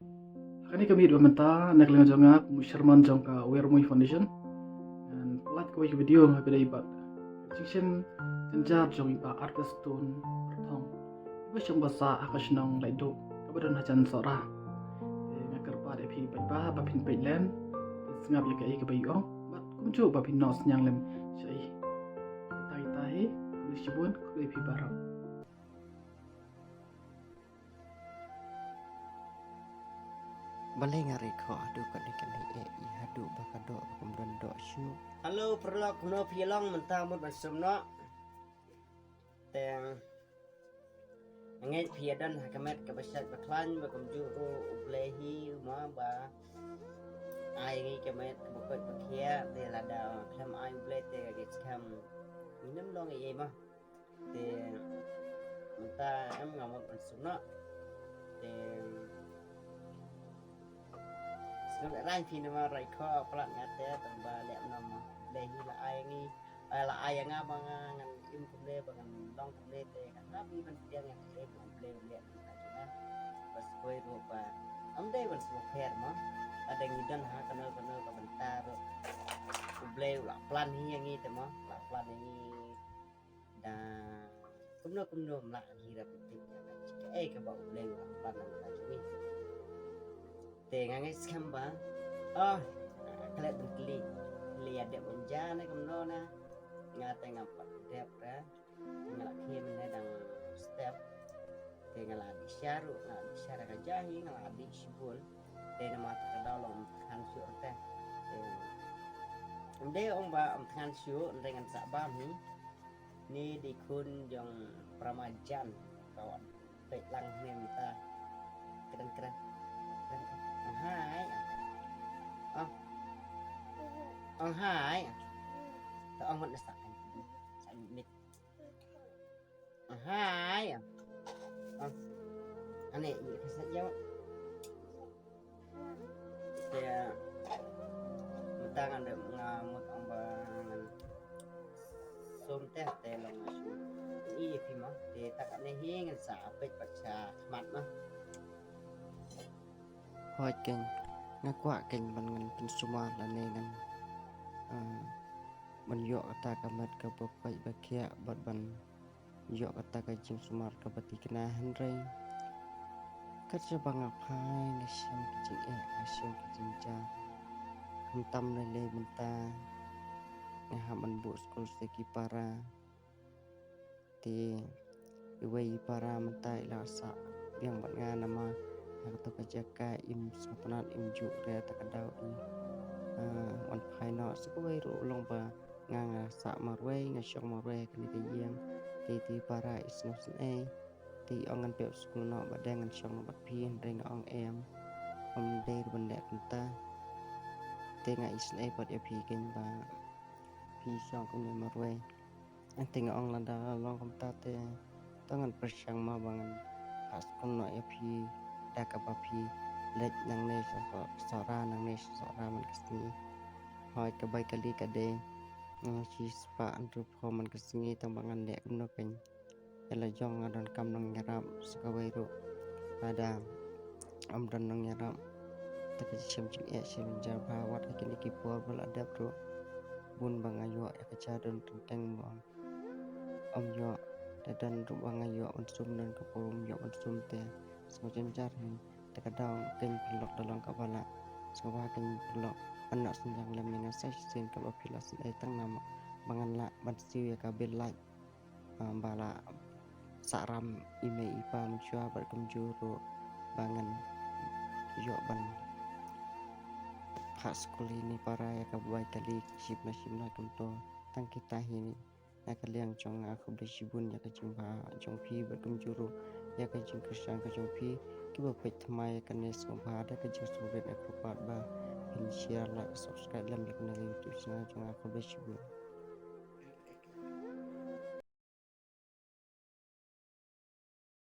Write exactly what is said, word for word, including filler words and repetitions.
Kane ka miet ba mynta na ka liang jong nga kum u chairman jong ka Wermui Foundation. Ngan pyllait kawei ka video ha kaba ïadei bad ka jingshem jynjar jong i Bah Arthur Stone Arthong, iba shong ba sah ha ka shnong Laitduh kaba don hajan Sohra. Te nga kyrpad ïa phi paidbah ba phin peit lem, phin sngap ïa kaei kaba i ong bad kumjuh ba phin noh synñiang lem sha i. Te kita hi, khublei shibun, khublei phi baroh. Balei nga ri kho haduh katne katne, eh, i haduh ba ka doh ba kum don doh shuh. Hello paralok, kumno phi long mynta, mut ban sum noh? Te nga ngeit phi ïa don ha ka met kaba shait ba khlaiñ, ba kumjuh ruh U Blei hi u ma ba ai ngi ka met kaba koit ba khiah. Te lada khlem ai U Blei te ka ngeit skhem ngim long ei ei ma. Te mynta em nga mut ban sum noh. Te sngewbha rang phi namar rai kho palat nga te tang ba leh mynno ma. Leh hi la ai ngi, ai la ai ïa nga ba nga ngan im kumne, ba ngan long kumne, te nga hap hi ban pdiang ïa ka ei ba U Blei u leh mynta jong nga. Ba sngewbha ruh ba ym dei ban sngewpher ma. Lada ngi don ha kano kano ka bynta ruh U Blei u la plan hi ïa ngi te ma, u la plan ïa ngi. Da kumno kumno ym lah ngi rap tip ïa ka, kaei kaba U Blei u la plan na ka jong ngi. Te nga ngeit skhem ba, oh, klet ban kylli, kylli ïa dep ban ja ne kumno na. Nga te ngam pat dep re. Nga la khie mynne dang step. Te nga la dih sha ruh, nga la dih sha da ka ja hi, nga la dih shibun. Te namar ta ka daw long ym thngan shuh te. Te ym dei ong ba ym thngan shuh, ym dei, ngan sah bam hi. Ni dei khun jong Prama Jan, ka wan peit lang ne mynta. Kren kren. Kren kren. Ong hai. Ong. Ong hai. Ta ong ngan sa. Sa mit. Ong hai. Ong. Ane, ini ka sa jawab. Te mynta ngan dep nga mut ong ba ngan sum te, te long nga sum. Ïa phi ma, te ta kane hi ngan sa peit pat sha khmat ma. Hooid keiñ, nga kwah keiñ ban ngan pynsumar lane ngan, ah, ban ïoh kata ka met kaba koit ba khiah bad ban ïoh kata ka jingsumar kaba thikna, hynrei kat shaba nga phai nga shem ka jingeh, nga shem ka jingjia. Khamtam lei lei mynta nga hap ban buh skul sha ki para. Te iwei i para mynta i la sah biang bad nga namar ha kato ka jaka im sngewtynnat, im juh re, ta ka daw i, ah, wan phai noh. Sa kawei ruh long ba nga, nga sah marwei, nga shong marwei ha kane ka ïing. Te iti i para i sngewsynei. Te i ong ngan pep skul noh bad dang ngan shong noh bad phi, hynrei nga ong em, ym dei ruh ban leh kumta. Te nga isynei pat ïa phi keiñ ba phi shong kumne marwei. Te nga ong lada long kumta te to ngan pyrshang ma ba ngan phah skul noh ïa phi da kaba phi leit nangne sha Soh-, Sohra, nangne sha Sohra man ka sngi. Hooid, ka bai kali ka dei, mm, shispah hynriewphew man ka sngi, tang ba ngan leh kumno keiñ. Ïa la jong nga donkam nongïarap sa kawei ruh. Lada ym don nongïarap, te ka shem jingeh shem jingjar bha, wat ha kine ki por ba la dep ruh. Bun ba nga ïoh ïa ka jingdon teng teng mo. Ym ïoh, te don ruh ba nga ïoh ban sum, don ka por ym ïoh ban sum te sngewjynjar hi. Te ka daw keiñ paralok da long kaba lah. Sngewbha keiñ paralok, pynnoh synñiang lem ïa nga sa shisien kaba phi la sngewthuh tang namar ba ngan lah ban siew ïa ka bill light, ah, ba la sah ram i mei i pa mynshuwa bad kumjuh ruh ba ngan ïoh ban phah skul ïa ine i para ïa ka bai kali shipna shipna kumto. Tang kita hi na ka liang jong nga, khublei shibun ïa ka jingbha jong phi bad kumjuh ruh ïa ka jingkyrshan ka jong phi. Kiba peit thymmai ïa kane sngewbha da ka jingsngewrit, nga kyrpad ba phin share, like, subscribe lem ïa kane ka YouTube channel jong nga. Khublei shibun.